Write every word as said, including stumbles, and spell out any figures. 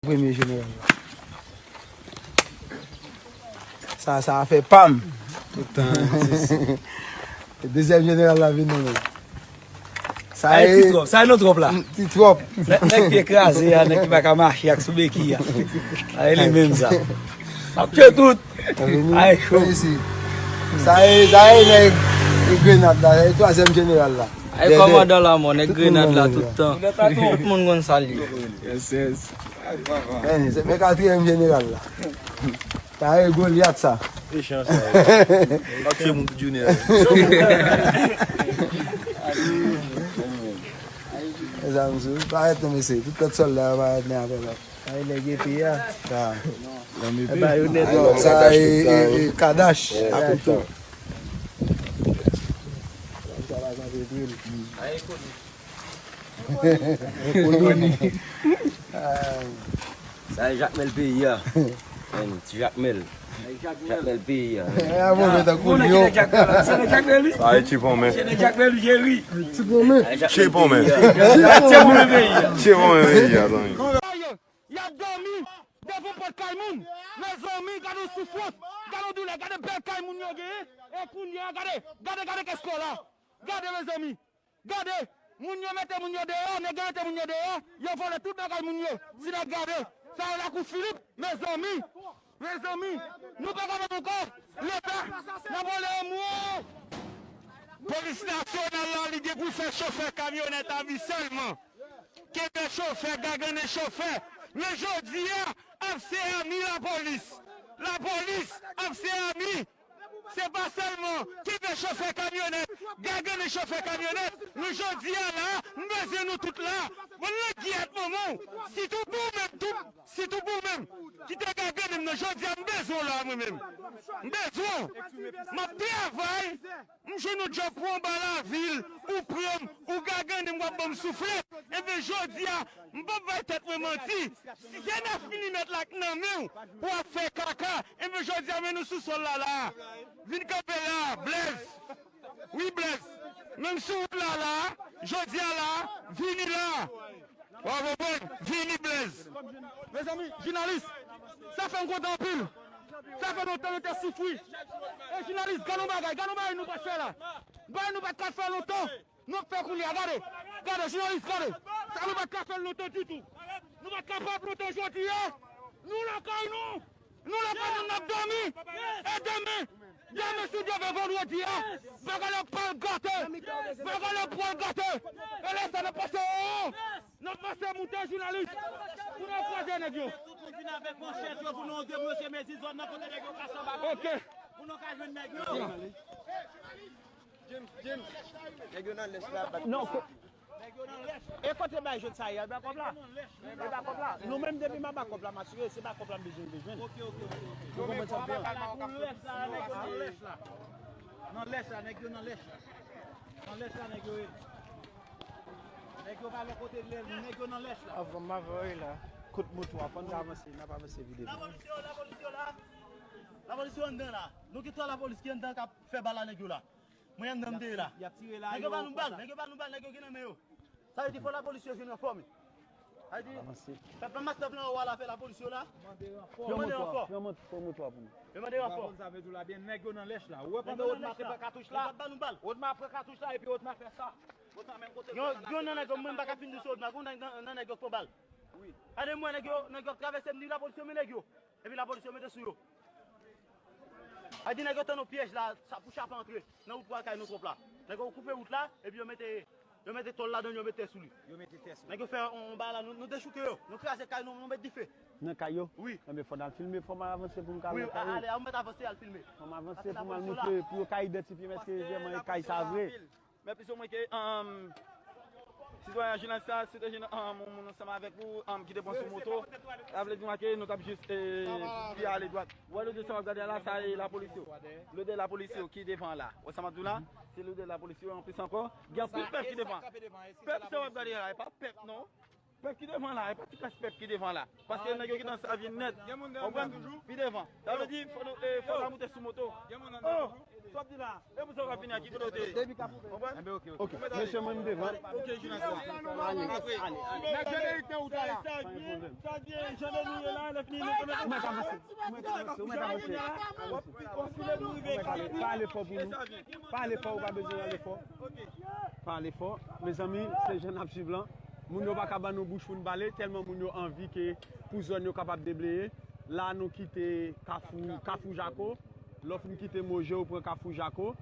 Premye jeneral la. Sa, sa a fè pam. Tout tan. Dezyèm jeneral la vin nan men. Sa e ti twòp, sa e nan twòp la. Ti twòp. Nèg, nèg pye kraze a, nèg ki pa ka mache ak sou beki a. A, e li menm sa. Ap tchwe tout. Ay, cho. Sa e, sa e nèg Grenad la, sa e twazyèm jeneral la. Ay, kòmandan lanmò, nèg Grenad la tout tan. Tout moun konn sa l ye. Yes, yes. Men, se men katriyèm jeneral la. Sa e Golyat sa. Echanj sa. Ap tchwe moun pou jounen an. Mezanmi, parèt non mesye. Tout lòt sòlda yo parèt men apre lòt. Ay, nèg epi a. Sa. E bayonèt. Sa e, e, e Kadash ak kouto. Sa pa sanse dwil. Koloni. Sa e Jakmèl peyi a. Ti Jakmèl. Jakmèl peyi a. Sa e Ti Pòmen. Ti Pòmen. Ti Pòmen peyi a. Ti Pòmen peyi a, zanmi. Y ap dòmi devan pòt kay moun. Mezanmi, gade yon soufrans, gade yon doulè, gade bèl kay moun yo genyen. E kounye a, gade, gade, gade kès kò la. Gade, mezanmi. Gade, moun yo mete moun yo deyò, nèg yo mete moun yo deyò, yo vòlè tout bagay moun yo. Si n ap gade, sa yo lakou Filip, mezanmi, mezanmi, nou pa kapab ankò. Leta, n ap rele yon mo. Polis nasyonal la, li gen pou fè chofè kamyonèt a vi sèlman. Kenbe chofè, gagannen chofè. Men jodi a, ap se ami lapolis. Lapolis ap se ami. Se pa sèlman kenbe chofè kamyonèt, gagannen chofè kamyonèt. Men jodi a la, m bezwen nou tout la. Bon, lagiyèt manman w. Sitou pou ou menm tou, sitou pou ou menm ki te gagannen m nan, jodi a m bezwen w la mwen menm. M bezwen w. M ap travay. M jwenn yon djòb pou anba lavil, ou pran m, ou gagannen m, w ap ban m souflèt. Enben, jodi a, m p ap bay tèt mwen manti. Si se nèf milimèt la k nan men w, w ap fè kaka. Enben, jodi a, men nou sou sòl la, la. Vin kanpe la, Blèz. Wi, Blèz. Menm sou wout la, la. Jodi a, la. Vini la. W ap konprann? Vini, Blèz. Mezanmi, jounalis, sa fè m kontan anpil. Sa fè lontan nou te soufri. E jounalis, gade yon bagay, gade yon bagay nou pa t fè la. Bagay nou pa t ka fè lontan. Nou ap fè kounye a, gade. Gade, jounalis, gade. Sa nou pa t ka fè l lontan ditou. Nou pa t kapab lontan jodi a. Nou lakay nou. Nou lakay nou, n ap dòmi. E demen, demen, si Dye vle, vandredi a, bagay la pral gate. Bagay la pral gate. E lè sa, n ap pase, o, n ap pase moute jounalis. Pou n al kwaze nèg yo. Tout moun vin avèk manchèt yo pou nou deblose mezi zòn nan kote nèg yo kache anba. Ok. Pou nou ka jwenn nèg yo. James, James. Nèg yo nan lès la, bat. Non, ko- Nèg yo nan lès. E kote bay jòt sa ye, ba kòb la? E ba kòb la? Nou menm depi m a ba kòb la, m asire, se ba kòb la m bezwen, bezwen. Ok, ok, ok. Ou konprann sa m di an? Pou lès la, nèg yo nan lès la. Nan lès la, nèg yo nan lès la. Nan lès la, nèg yo ye. Nèg yo pa lòt kote, nèg yo nan lès la. Avan m avoye la, kout moto a, fò n avanse, n ap avanse vide. Lapolis yo, lapolis yo la. Lapolis yo anndan la. Nou gen twa lapolis ki anndan k ap fè bal a nèg yo la. Mwen anndan m te ye la. Y ap tire la. Nèg yo ba nou bal, nèg yo ba nou bal, nèg yo gen nan men yo. Sa vle di fò lapolis yo jwenn ranfò, men. Sa vle di, pèp la, mas pèp la anwo a la fè lapolis yo la. Yo mande ranfò. Pran moto a pou nou. Yo mande ranfò. Ou konn sa m vle di w la byen, nèg yo nan lèch la. Ou wè pandan Otma te pran katouch la. Yo p ap ba nou bal. Otma pran katouch la epi Otma fè sa. Otma menm kote. Yo, yo nan nèg yo, mwen m pa ka fin di sou Otma, gon nan, nan nèg yo k pran bal. Wi. Gade mwen, nèg yo, nèg yo ap travèse m, ni lapolis yo, men nèg yo. Epi lapolis yo mete sou yo. A di nèg yo tann yon pyèj la, sa pou chape antre nan wout pou al kay nou twòp la. Nèg yo koupe wout la, epi yo mete, yo mete tòl ladan l, yo mete tè sou li. Yo mete tè sou li. Nèg yo fè yon, yon bagay la, nou, nou dechouke yo. Nou kraze kay nou, nou met dife. Nan kay yo? Wi. Enben, fò n al filme, fò m avanse pou m ka wè kay yo. Wi, ale, ou mèt avanse al filme. Fò m avanse pou m al montre, pou yo ka idantifye m èske vrèman e kay sa vre. Men plis ou mwen ke, um, sitwayen jounalis la, se te jwenn, um, yon moun ansanm avèk ou, um, ki te pran sou moto. Sa vle di mwen ke nou t ap jis, eh, pi ale dwat. Ou wè lodè sa w ap gade a la, sa e lapolis yo. Lodè lapolis yo ki devan la. Ou wè sa m ap di w la? Se lodè lapolis yo anplis ankò. Gen anpil pèp ki devan. Pèp sa w ap gade a la, e pa pèp non. Pèp ki devan la, e pa ti klas pèp ki devan la. Paske nèg yo gentan sa vin nèt. Konprann? Pi devan. Sa vle di, fò nou, eh, fò n al moute sou moto. Oh! Wap di la, e pou sa w ka vini a ki kote w te ye? Konprann? Ok, mesye, mwen m devan. Ok, jounalis la. Apre, nèg Jenerik nan wout la la. Sa k gen, sa k gen, jan de nou ye la, lè fini nou konnen. Ou mèt avanse, ou mèt avanse, ou mèt avanse. Wap file pou rive. Pale fò pou nou. Pale fò, ou pa bezwen rale fò. Pale fò. Mezanmi, se jan n ap swiv lan. Moun yo pa ka ban nou bouch pou n pale, tèlman moun yo anvi ke pou zòn yo kapab debleye. La, nou kite Kafou, Kafou Jako. Lè w fin kite Moje, ou pran Kafou Jako.